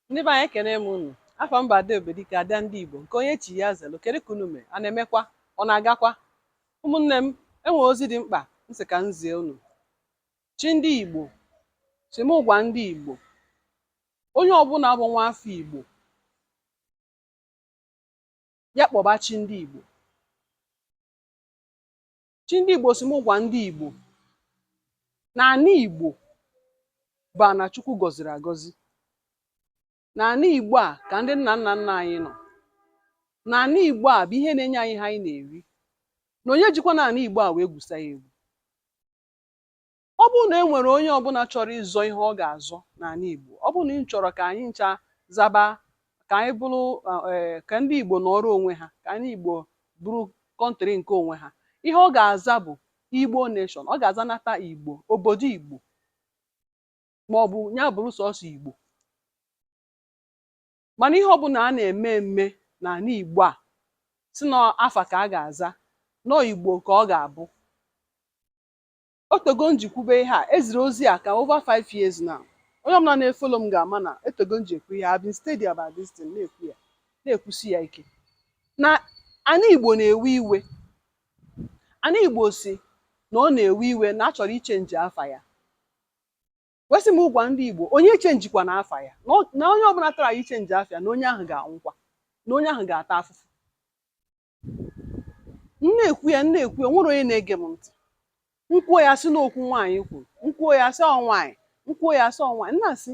Ndị be anyị, ekene m unu. Afa m bụ Ada Ebubedike, ada ndị Igbo nke onye chi ya zelu. Kedu ka unu mee? A na-emekwa? Ọ na-agakwa? Ụmụnne m, enwere ozi dị mkpa m sị ka m zie unu. Chi ndị Igbo sị m gwa ndị Igbo, onye ọbụla bụ nwa afọ Igbo, ya kpọba chi ndị Igbo. Chi ndị Igbo sị m gwa ndị Igbo na ana Igbo bụ ana Chukwu gọziri agọzi. Na ana Igbo a ka ndị nna nna nna anyị nọ. Na ana Igbo a bụ ihe na-enye anyị ihe anyị na-eri. Na onye jikwa na ana Igbo a wee gwusa ya egwu. Ọ bụrụ na e nwere onye ọbụla chọrọ ịzọ ihe ọ ga-azọ n'ala Igbo, ọ bụrụ na ị chọrọ ka anyị ncha zaba, ka anyị bụrụ ka ndị Igbo nọrọ onwe ha, ka ndị Igbo bụrụ country nke onwe ha, ihe ọ ga-aza bụ Igbo nation. Ọ ga-aza nata Igbo, obodo Igbo, ma ọ bụ ya bụrụ sọsọ Igbo. Mana ihe ọbụla a na-eme eme n'ala Igbo a si na afa ka a ga-aza nọọ Igbo ka ọ ga-abụ. Otego m ji kwube ihe a, eziri ozi a ka over 5 years now. Onye ọbụla na-efollow m ga-ama na etego m ji ekwu ihe. I've been steady about this thing, na-ekwu ya, na-ekwusi ya ike na ana Igbo na-ewe iwe. Ana Igbo si na ọ na-ewe iwe na a chọrọ ichange afa ya. Wesị m gwa ndị Igbo, onye echangekwa na afa ya, na onye ọbụla tara ichange afa ya, na onye ahụ ga-anwụkwa, na onye ahụ ga-ata afụfụ. M na-ekwu ya, m na-ekwu ya, nwere onye na-ege m ntị. Nkwuo ya, sị n'okwu nwaanyị kwuru. Nkwuo ya, sị ọ nwaanyị. Nkwuo ya, sị ọ nwaanyị. Nna, sị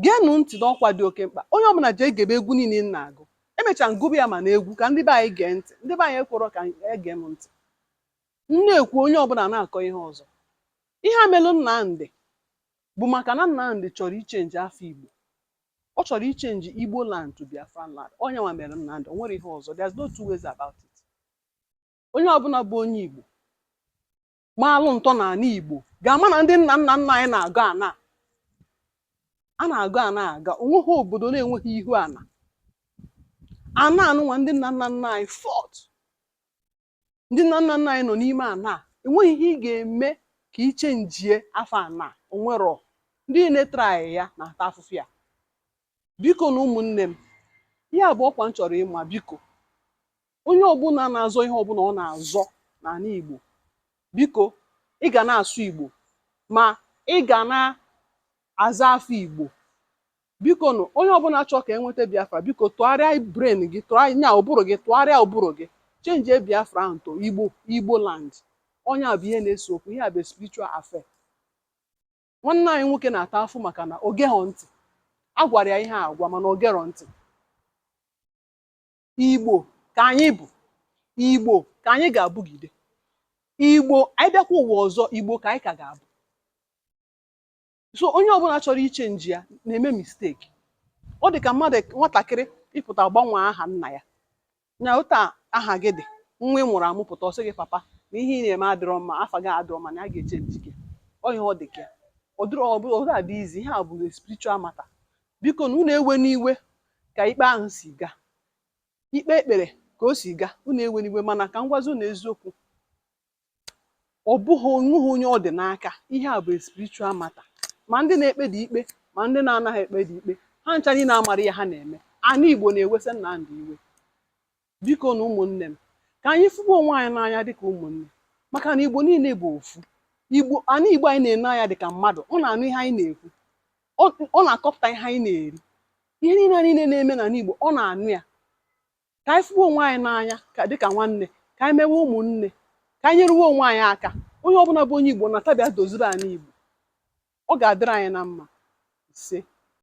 geenụ ntị n'ọkwa dị oke mkpa. Onye ọbụla jee gebe egwu niile m na-agụ. Emechaa ngụbụ ya ma na egwu ka ndị be anyị gee ntị. Ndị be anyị ekwerọ ka ege m ntị. M na-ekwu, onye ọbụla na-akọ ihe ọzọ. Ihe a melụ Nnamdị bụ maka na Nnamdị chọrọ ichange afa Igbo. Ọ chọrọ ichange Igbo land to Biafran land. Onye nwa mere Nnamdị, o nwere ihe ọzọ. There's no two ways about it. Onye ọbụla bụ onye Igbo maalụ ntọ n'ala Igbo ga-ama na ndị nna nna nna anyị na-agụ ana a na-agụ ana aga. Onweghị obodo na-enweghị ihu ana ana anụnwa. Ndị nna nna nna anyị fought, ndị nna nna nna anyị nọ n'ime ana a. Enweghị ihe ị ga-eme ka ichangie afa ana. Onwero ndị niile try ya na-ata afụfụ ya. Biko na ụmụnne m, ihe a bụ ọkwa m chọrọ ịma. Biko, onye ọbụla na-azọ ihe ọbụla ọ na-azọ n'ala Igbo, biko, ị ga na-asụ Igbo, ma ị ga na-aza afa Igbo. Biko nụ, onye ọbụla chọọ ka enweta Biafra, biko tụgharịa brain gị, tụgharịa nya ụbụrụ gị, tụgharịa ụbụrụ gị, change Biafra ahụ to Igbo, Igbo land. Onye a bụ ihe na-ese okwu. Ihe a bụ spiritual affair. Nwanne anyị nwoke na-ata afụ maka na o geghọ ntị. A gwara ya ihe a agwa, mana o gerọ ntị. Igbo ka anyị bụ, Igbo ka anyị ga-abụgide. Igbo anyị bịakwa ụwa ọzọ, Igbo ka anyị ka ga-abụ. So onye ọbụla chọrọ ichange ya na-eme mistake. Ọ dị ka mmadụ, nwatakịrị ịpụta gbanwee aha nna ya. Nya ụta aha gị dị, nwa ị mụrụ amụpụta, ọ sị gị, "Papa, na ihe ị na-eme adịrọ mma, afa gị adịrọ mma," na a ga-echange gị. Ọ ihe ọ dị ka ya. Ọ dịrọ, ọ bụ ọ adị izi. Ihe a bụ spiritual matter. Biko na unu ewe n'iwe ka ikpe ahụ si gaa, ikpe ekpere ka o si gaa, unu ewe n'iwe. Mana ka m gwazi unu eziokwu, ọ bụghị onweghị onye ọ dị n'aka. Ihe a bụ spiritual matter. Ma ndị na-ekpe dị ikpe, ma ndị na-anaghị ekpe dị ikpe, ha ncha niile amara ihe ha na-eme. Ana Igbo na-ewesa Nnamdị iwe. Biko na ụmụnne m, ka anyị fụgbu onwe anyị n'anya dịka ụmụnne, maka na Igbo niile bụ ofu Igbo. Ana Igbo anyị na-ene anya dịka mmadụ. Ọ na-anụ ihe anyị na-ekwu, ọ na-akọpụta ihe anyị na-eri, ihe niile niile na-eme n'ala Igbo, ọ na-anụ ya. Ka anyị fụgbu onwe anyị n'anya ka dịka nwanne, ka anyị mewe ụmụnne, ka anyị nyerewe onwe anyị aka. Onye ọbụla bụ onye Igbo na-atabịa doziri ala Igbo, ọ ga-adịrị anyị na mma. Ise.